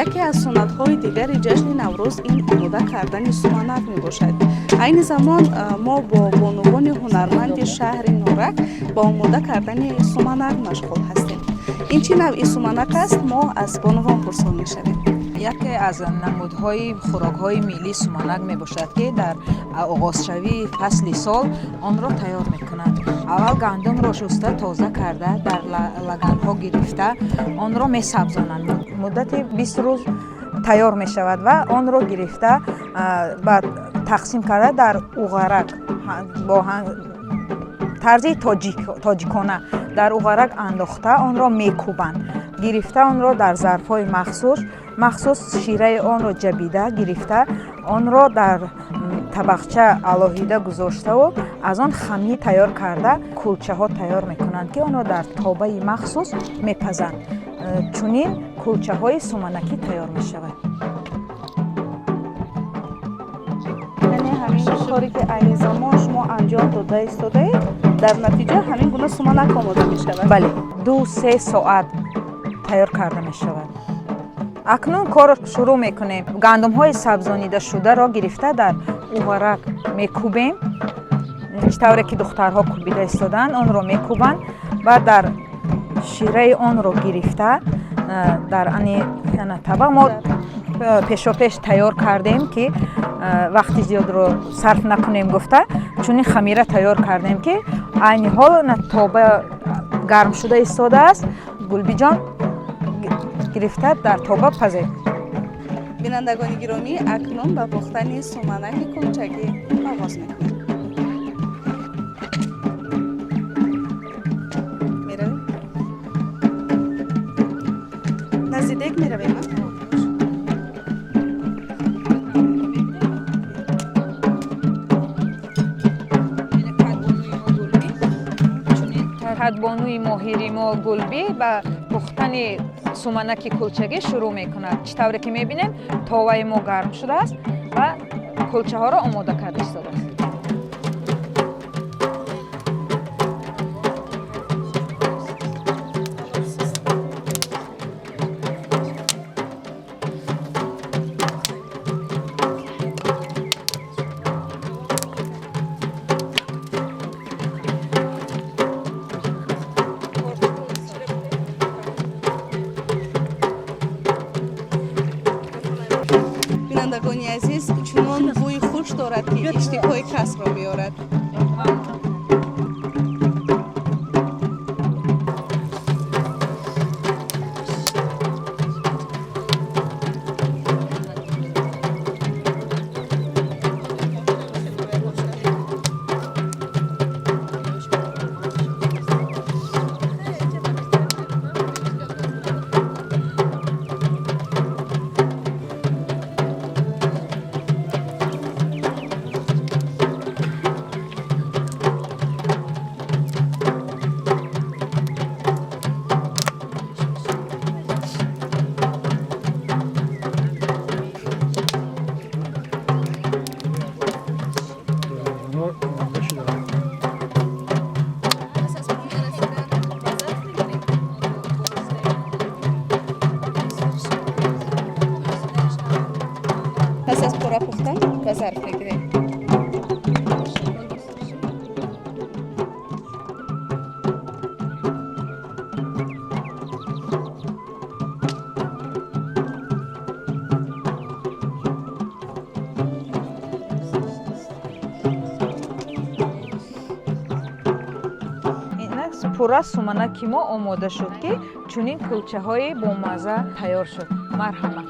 Яке аз суннатҳои дигари ҷашни Наврӯз ин омода кардани суманак мебошад. Айни замон мо бо бонувони ҳунарманди шаҳри Норак ба омода кардани суманак машғул ҳастем. Ин чӣ навъи суманак аст, мо аз бонувон пурсон мешавем. Яке аз намудҳои хӯрокҳои миллӣ суманак мебошад, ки дар оғозшавии фасли сол онро тайёр мекунанд. Аввал гандумро шуста, тоза карда, дар лаганҳо гирифта, онро месабзонанд. Муддати 20 рӯз тайёр мешавад ва онро гирифта, ба тақсим карда, дар уғарак бо тарзи тоҷикона дар уғарак андохта, онро мекӯбанд. Гирифта, онро дар зарфҳои махсус шираи онро ҷабида гирифта, онро дар табақча алоҳида гузоштаву аз он хамир тайёр карда, кулчаҳо тайёр мекунанд, ки онро дар тобаи махсус мепазанд. Чунин кулчаҳои суманакӣ тайёр мешавад. Яъне ҳамин коре, ки айни замон шумо анҷом дода истодаед, дар натиҷа ҳамин гуна суманак омода мешавад? Бале, 2-3 соат тайёр карда мешавад. Акнун корро шурӯъ мекунем. Гандумҳои сабзонидашударо гирифта, дар уғарак мекӯбем, чӣ тавре ки духтарҳо кӯбида истодаанд, онро мекӯбанд. Баъд дар шираи онро гирифта, дар ани табақ мо пешопеш тайёр кардем, ки вақти зиёдро сарф накунем гуфта, чунин хамира тайёр кардем, ки айни ҳол тоба гарм шуда истодааст. Гулбиҷон, гирифта, дар тоба пазед. Бинандагони гиромӣ, акнун ба пухтани суманаки кулчагӣ оғоз мекунем. Меравем, назди дег меравем. Кадбонуи моҳири мо Гулбӣ ба пухтани суманаки кулчагӣ шурӯъ мекунад. Чӣ тавре ки мебинем, товаи мо гарм шудааст ва кулчаҳоро омода карда истодааст. Бинандагони азиз, чунон бӯи хуш дорад, ки иштиҳои касро меорад. Пас аз пурра пухтан ба зарф мегирем. Инак, пурра суманаки мо омода шуд, ки чунин кулчаҳои бомазза тайёр шуд. Марҳамат.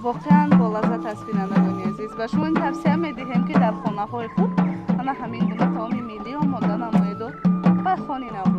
Воқеан болаззат аст. Бинандагони азиз, ба шумо ин тавсия медиҳем, ки дар хонаҳои худ ана ҳамин гуна таоми миллӣ омода намоеду ба хони Наврӯз.